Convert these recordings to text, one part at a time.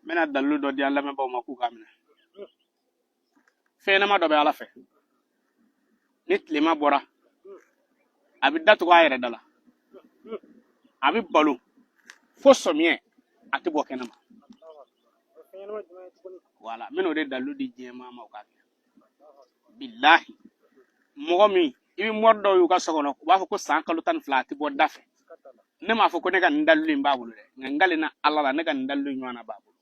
N bɛna dalilu dɔ di an lamɛnbaaw ma k'u k'a minɛ. Fɛn ɲɛnama dɔ bɛ Ala fɛ, ni tilema bɔra, a bɛ datugu a yɛrɛ da la, a bɛ balo fo sɔmiɲɛ, a tɛ bɔ kɛnɛma. Wala, n bɛna o de dalilu di diɲɛ maa ma u k'a kɛ. Bilahi, mɔgɔ min i bɛ mɔri dɔw y'u ka so kɔnɔ, u b'a fɔ ko san kalo 12 a tɛ bɔ da fɛ. Ne m'a fɔ ko ne ka nin dalilu in b'a bolo dɛ, nka n kalenna Ala la, ne ka nin dalilu in ɲɔgɔnna b'a bolo.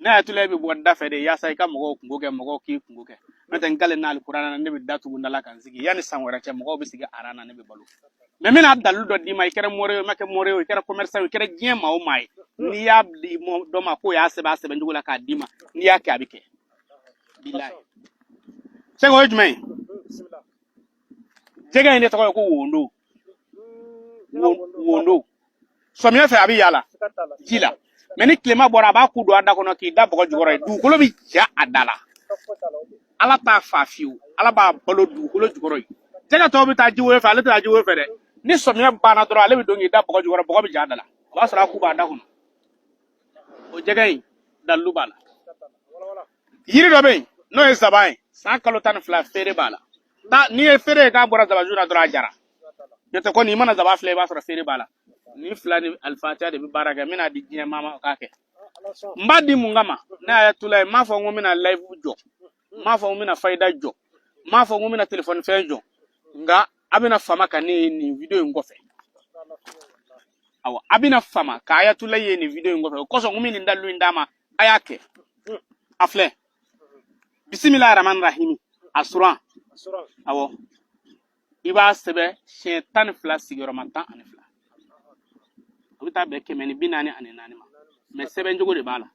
Ne Ayatulayi bɛ bɔ da fɛ de yaasa i ka mɔgɔw kunko kɛ, mɔgɔw k'i kunko kɛ. N'o tɛ, n kalenna alikuranɛ na, ne bɛ da tugu n da la ka n sigi. Yanni san wɛrɛ cɛ, mɔgɔw bɛ sigi aran na, ne bɛ balo. Mɛ n bɛna dalilu dɔ d'i ma. I kɛra mori ye o, i ma kɛ mori ye o, i kɛra commerçant ye o, i kɛra diɲɛ maa o maa ye, n'i y'a di dɔ ma k'o y'a sɛbɛn a sɛbɛn cogo la k'a d'i ma, n'i y'a kɛ, a bɛ kɛ. Bilahi. Sɛgɛ, o ye jumɛn ye? Jɛgɛ in de tɔgɔ ye ko wondo. Wondo, sɔmiya fɛ a bɛ yaala ji la, mɛ ni tilema bɔra, a b'a ku don a da kɔnɔ k'i da bɔgɔ jukɔrɔ ye, dugukolo bɛ ja a da la. Ala t'a fa fiyewu, Ala b'a balo dugukolo jukɔrɔ ye. Jɛgɛ tɔw bɛ taa ji woyo fɛ, ale tɛ taa ji woyo fɛ dɛ. Ni sɔmiya banna dɔrɔn, ale bɛ don k'i da bɔgɔ jukɔrɔ, bɔgɔ bɛ ja a da la, o b'a sɔrɔ a ku b'a da kɔnɔ. O jɛgɛ in, dalilu b'a la. Yiri dɔ bɛ yen, n'o ye zaban ye, san kalo 12 feere b'a la. Ta n'i ye feere ye k'a bɔra zabanju la dɔrɔn, a jara. N'o tɛ kɔni, i mana zaban filɛ, i b'a sɔrɔ feere b'a la. Nin fila ni alifatiya de bɛ baara kɛ. N bɛna di diɲɛ maa ma, o k'a kɛ. N b'a di mun kama? Ne Ayatulayi, n m'a fɔ n ko n bɛna live jɔ, n m'a fɔ n ko n bɛna fayida jɔ, n m'a fɔ n ko n bɛna telefɔni fɛn jɔ, nka a bɛna fama ka ne ye nin video in kɔfɛ. Awɔ, a bɛna fama ka Ayatulayi ye nin video in kɔfɛ. O kosɔn n ko n bɛ nin dalilu in d'a ma, a y'a kɛ. A filɛ, bisimilahi rahmani rahimi, a suran. Awɔ, i b'a sɛbɛn siɲɛ 12, sigiyɔrɔma 12, o bɛ taa bɛn 144 ma. Mɛ sɛbɛn cogo de b'a la.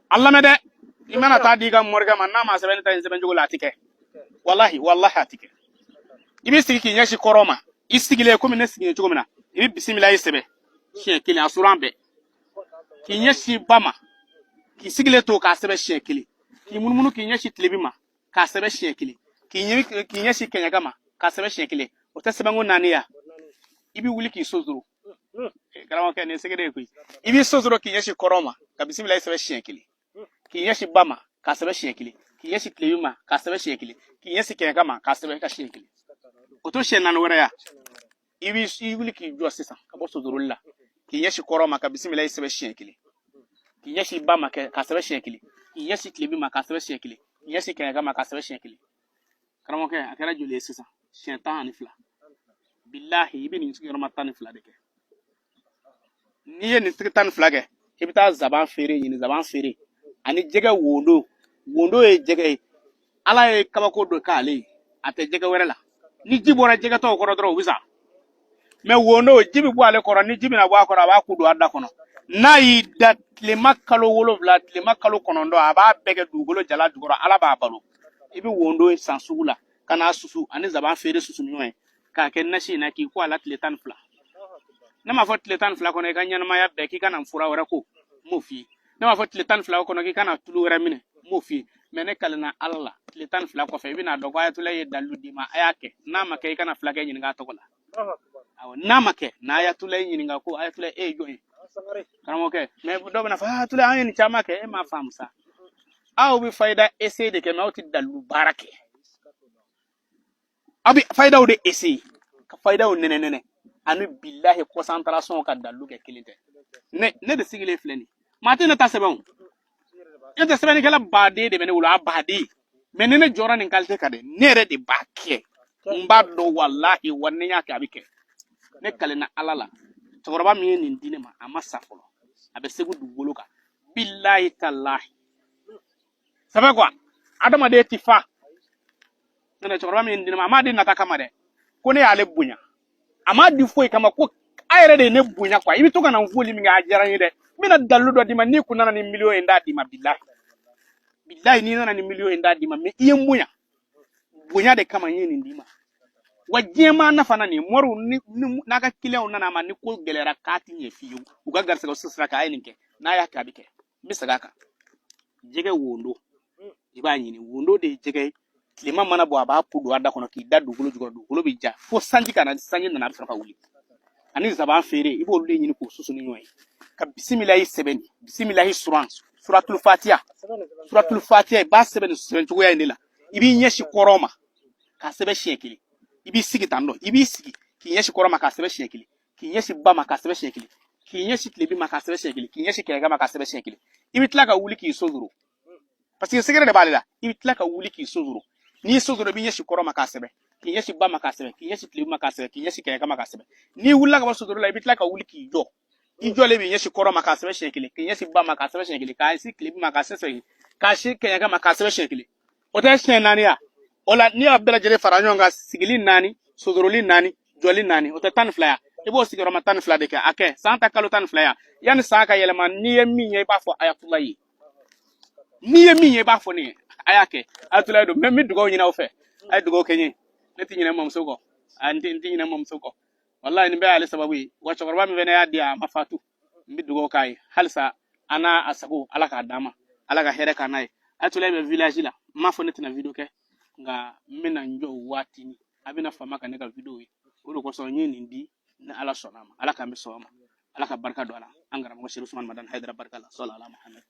A lamɛn dɛ, i mana taa di i ka morikɛ ma, n'a ma sɛbɛn ne ta in sɛbɛn cogo la, a ti kɛ. Walahi, walahi, a ti kɛ. I bɛ sigi k'i ɲɛsin kɔrɔn ma, i sigilen komi ne sigilen cogo min na, i bɛ bisimilahi sɛbɛn siɲɛ kelen, a suran bɛɛ, k'i ɲɛsin ba ma, k'i sigilen to k'a sɛbɛn siɲɛ kelen, k'i munumunu k'i ɲɛsin tilebi ma k'a sɛbɛn siɲɛ kelen, k'i ɲɛsin kɛɲɛka ma k'a sɛbɛn siɲɛ kelen. O tɛ sɛbɛnko naani ya? I bɛ wuli k'i sonsoro. Karamɔgɔkɛ, nin sɛgɛrɛ ye koyi. I b'i sonsoro k'i ɲɛsin kɔrɔn ma ka bisimilahi sɛbɛn siɲɛ kelen, k'i ɲɛsin ba ma k'a sɛbɛn siɲɛ kelen, k'i ɲɛsin tilebi ma k'a sɛbɛn siɲɛ kelen, k'i ɲɛsin kɛɲɛka ma k'a sɛbɛn ka siɲɛ kelen. O to siɲɛ naani wɛrɛ ya? I b'i i wuli k'i jɔ sisan ka bɔ sosoroli la, k'i ɲɛsin kɔrɔn ma ka bisimilahi sɛbɛn siɲɛ kelen, k'i ɲɛsin ba ma kɛ k'a sɛbɛn siɲɛ kelen, k'i ɲɛsin tilebi ma k'a sɛbɛn siɲɛ kelen, k'i ɲɛsin kɛɲɛka ma k'a sɛbɛn siɲɛ kelen. Karamɔgɔkɛ, a kɛra joli ye sisan? Siɲɛ 12. Bilahi, i bɛ nin sigiyɔrɔma 12 de kɛ. N'i ye nin sigi 12 kɛ, i bɛ taa zaban feere ɲini, zaban feere ani jɛgɛ wondo. Wondo ye jɛgɛ ye, Ala ye kabako dɔ k'ale ye, a tɛ jɛgɛ wɛrɛ la. Ni ji bɔra jɛgɛ tɔw kɔrɔ dɔrɔn, u bɛ sa. Mɛ wondo, ji bɛ bɔ ale kɔrɔ, ni ji bɛna bɔ a kɔrɔ, a b'a ku don a da kɔnɔ. N'a y'i da tilema kalo 7, tilema kalo 9, a b'a bɛɛ kɛ dugukolo jala jukɔrɔ, Ala b'a balo. I bɛ wondo san sugu la ka n'a susu ani zaban feere susu ni ɲɔgɔn ye k'a kɛ nasi in na k'i ko a la tile 12. Ne m'a fɔ tile 12 kɔnɔ i ka ɲɛnamaya bɛɛ k'i kana fura wɛrɛ ko, n m'o f'i ye. Ne m'a fɔ tile 12 kɔnɔ k'i kana tulu wɛrɛ minɛ, n m'o f'i ye. Mɛ ne kalenna Ala la, tile 12 kɔfɛ, i bɛna dɔn ko Ayatulayi ye dalilu d'i ma. A y'a kɛ. N'a ma kɛ, i kana fulakɛ ɲininka a tɔgɔ la. Awɔ, n'a ma kɛ, n'a Ayatulayi ɲininka ko Ayatulayi, e ye jɔn ye? Karamɔgɔkɛ, mɛ dɔw bɛna fɔ Ayatulayi, an ye nin caman kɛ, e m'a faamu sa. Aw bɛ fayida essayer de kɛ, mɛ aw tɛ dalilu baara kɛ. Aw bɛ fayidaw de essayer ka fayidaw nɛnɛ nɛnɛ, ani bilahi concentration ka dalilu kɛ kelen tɛ. Ne de sigilen filɛ nin, maa tɛ ne ta sɛbɛn o. Ne tɛ sɛbɛnnikɛla baden de bɛ ne bolo, a baden. Mɛ ni ne jɔra nin qualité kan dɛ, ne yɛrɛ de b'a kɛ. N b'a dɔn, walahi, wa ni n y'a kɛ, a bɛ kɛ. Ne kalenna Ala la, cɛkɔrɔba min ye nin di ne ma, a ma sa fɔlɔ, a bɛ Segu dugukolo kan. Bilahi talahi, ça fait quoi? Adamaden ti fa. N'o tɛ, cɛkɔrɔba min ye nin di ne ma, a m'a di nata kama dɛ, ko ne y'ale bonya. A m'a di foyi kama, ko a yɛrɛ de ye ne bonya quoi. I bɛ to ka na n foli min kɛ, a diyara n ye dɛ. N bɛna dalilu dɔ d'i ma, n'i kun nana ni miliyɔn ye, n t'a d'i ma. Bilahi, bilahi, n'i nana ni miliyɔn ye, n t'a d'i ma. Mɛ i ye n bonya, bonya de kama n ye nin d'i ma. Wa diɲɛ maa nafa na nin moriw ni n'a ka kiliyanw nana a ma, ni ko gɛlɛyara k'a ti ɲɛ fiyewu, u ka garisɛgɛ sira kan, a ye nin kɛ, n'a y'a kɛ, a bɛ kɛ. N bɛ segin a kan: jɛgɛ wondo, i b'a ɲini. Wondo de ye jɛgɛ ye, tilema mana bɔ, a b'a ku don a da kɔnɔ k'i da dugukolo jukɔrɔ, dugukolo bɛ ja fo sanji ka na. Sanji nana, a bɛ sɔrɔ ka wuli. Ani zaban feere, i b'olu de ɲini k'o susu ni ɲɔgɔn ye. Ka bisimilahi sɛbɛn, bisimilahi suran, suratul fatiha, suratul fatiha, i b'a sɛbɛn nin sɛbɛn cogoya in de la. I b'i ɲɛsin kɔrɔn ma k'a sɛbɛn siɲɛ kelen. I b'i sigi tan tɔ, i b'i sigi k'i ɲɛsin kɔrɔn ma k'a sɛbɛn siɲɛ kelen, k'i ɲɛsin ba ma k'a sɛbɛn siɲɛ kelen, k'i ɲɛsin tilebin ma k'a sɛbɛn siɲɛ kelen, k'i ɲɛsin kɛɲɛka ma k'a sɛbɛn siɲɛ kelen. I bɛ tila ka wuli k'i sonsoro, parce que secret de b'ale la. I bɛ tila ka wuli k'i sonsoro. N'i y'i sonsoro, i b'i ɲɛsin kɔrɔn ma k'a sɛbɛn, k'i ɲɛsin ba ma k'a sɛbɛn, k'i ɲɛsin tilebin ma k'a sɛbɛn, k'i ɲɛsin kɛɲɛka ma k'a sɛbɛn. N'i wulila ka bɔ sonsoro la, i bɛ tila ka wuli k'i jɔ. I jɔlen b'i ɲɛsin kɔrɔn ma k'a sɛbɛn siɲɛ kelen, k'i ɲɛsin ba ma k'a sɛbɛn siɲɛ kelen, k'a ɲɛsin tilebin ma k'a sɛbɛn siɲɛ kelen, k'a sin kɛɲɛka ma k'a sɛbɛn siɲɛ kelen. O tɛ siɲɛ naani ya? O la, n'i y'a bɛɛ lajɛlen fara ɲɔgɔn kan, sigili naani, sosoroli naani, jɔli naani, o tɛ 12 ya? I b'o sigiyɔrɔma 12 de kɛ. A kɛ san ta kalo 12 ya. Yanni san ka yɛlɛma, n'i ye min ye, i b'a fɔ ayatulayi ye. N'i ye min ye, i b'a fɔ ne ye. A y'a kɛ ayatulayi don. Mɛ n bɛ dugawu ɲini aw fɛ, a ye dugawu kɛ n ye. Ne tɛ ɲinɛ n mamuso kɔ, a n tɛ ɲinɛ n mamuso kɔ, walayi. Nin bɛɛ y'ale sababu ye. Wa cɛkɔrɔba min fɛnɛ y'a di, a ma fatu. N bɛ dugawu k'a ye halisa, an n'a a sago, Ala k'a d'an ma, Ala ka hɛrɛ k'an n'a ye. Ayatulayi bɛ village la. N m'a fɔ ne tɛna video kɛ, nka n bɛna n jɔ waatinin, a bɛna fama ka ne ka video ye. O de kosɔn n ye nin di. Ni Ala sɔnna a ma, Ala k'an bɛ sɔn a ma, Ala ka barika don a la, an karamɔgɔ Serifu Usumani Madani Hayidara barika la. Sɔli ala Muhammed.